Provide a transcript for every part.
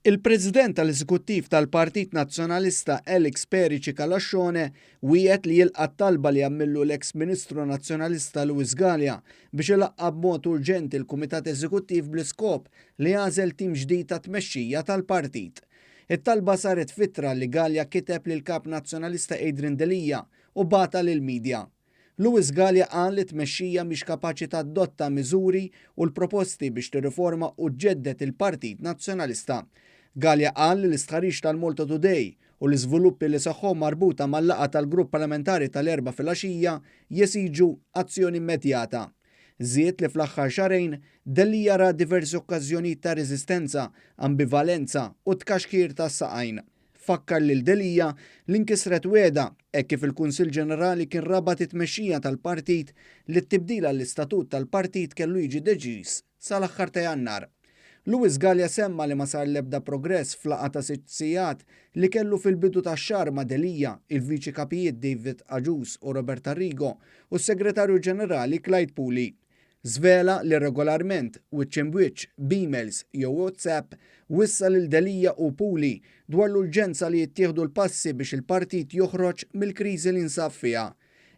Il-President tal-Eżekuttiv tal-Partit Nazzjonalista Alex Perici Calascione wiegħed li jilqa' t-talba li għamillu l-eks Ministru Nazzjonalista Louis Galea biex ilaqqa' b'mod urġenti l-Kumitat Eżekuttiv bl-iskop li jagħżel tim ġdid ta' tmexxija tal-partit. It-talba saret f'ittra li Galea kiteb lill-Kap Nazzjonalista Adrian Delia u bagħatha lill-media. Louis Galea qal li t-tmexxija mhix kapaċi tadotta miżuri u l-proposti biex tirriforma u ġġedded il-Partit Nazzjonalista. Galea qal li l-istħarriġ tal-Malta Today u l-iżviluppi li seħħew marbuta mal-laqgħa tal-grupp parlamentari tal-Erbgħa filgħaxija jesiġu azzjoni immedjata. Żied li fl-aħħar xahrejn, Delia ra diversi okkażjonijiet ta' reżistenza, ambivalenza u tkaxkir tas-saqajn. Fakkar lil Delia li nkisret wegħda hekk kif il-Kunsill Ġenerali kien rabat it-tmexxija tal-partit li t-tibdil għall-istatut tal-partit kellu jiġi deċiż sal-aħħar ta' Jannar. Louis Galea semma li ma sar l-ebda progress f'laqgħa ta' sitt sigħat li kellu fil-bidu tax-xahar ma' Delia, il-Viċi Kapijiet David Agius u Robert Arrigo u s-Segretarju Ġenerali Clyde Puli. Żvela li regolarment, wiċċ imb'wiċċ, b'emails jew WhatsApp, wissa lil Delia u Puli dwar l-urġenza li jittieħdu l-passi biex il-partit joħroġ mill-kriżi li jinsab fiha.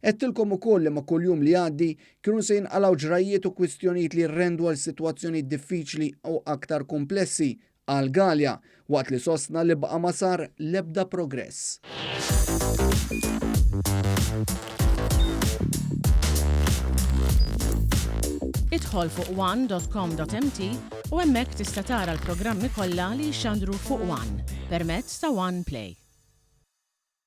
Għedtilkom ukoll li ma' kull jum li jgħaddi kienu se jinqalgħu ġrajjiet u kwistjonijiet li jirrendu għal sitwazzjonijiet diffiċli u aktar kumplessi qal Galea, waqt li sostna li baqa' ma sar l-ebda progress. Idħol fuq one.com.mt u hemmhekk tista' tara l-programmi kollha li jixxandru fuq One permezz ta' One Play.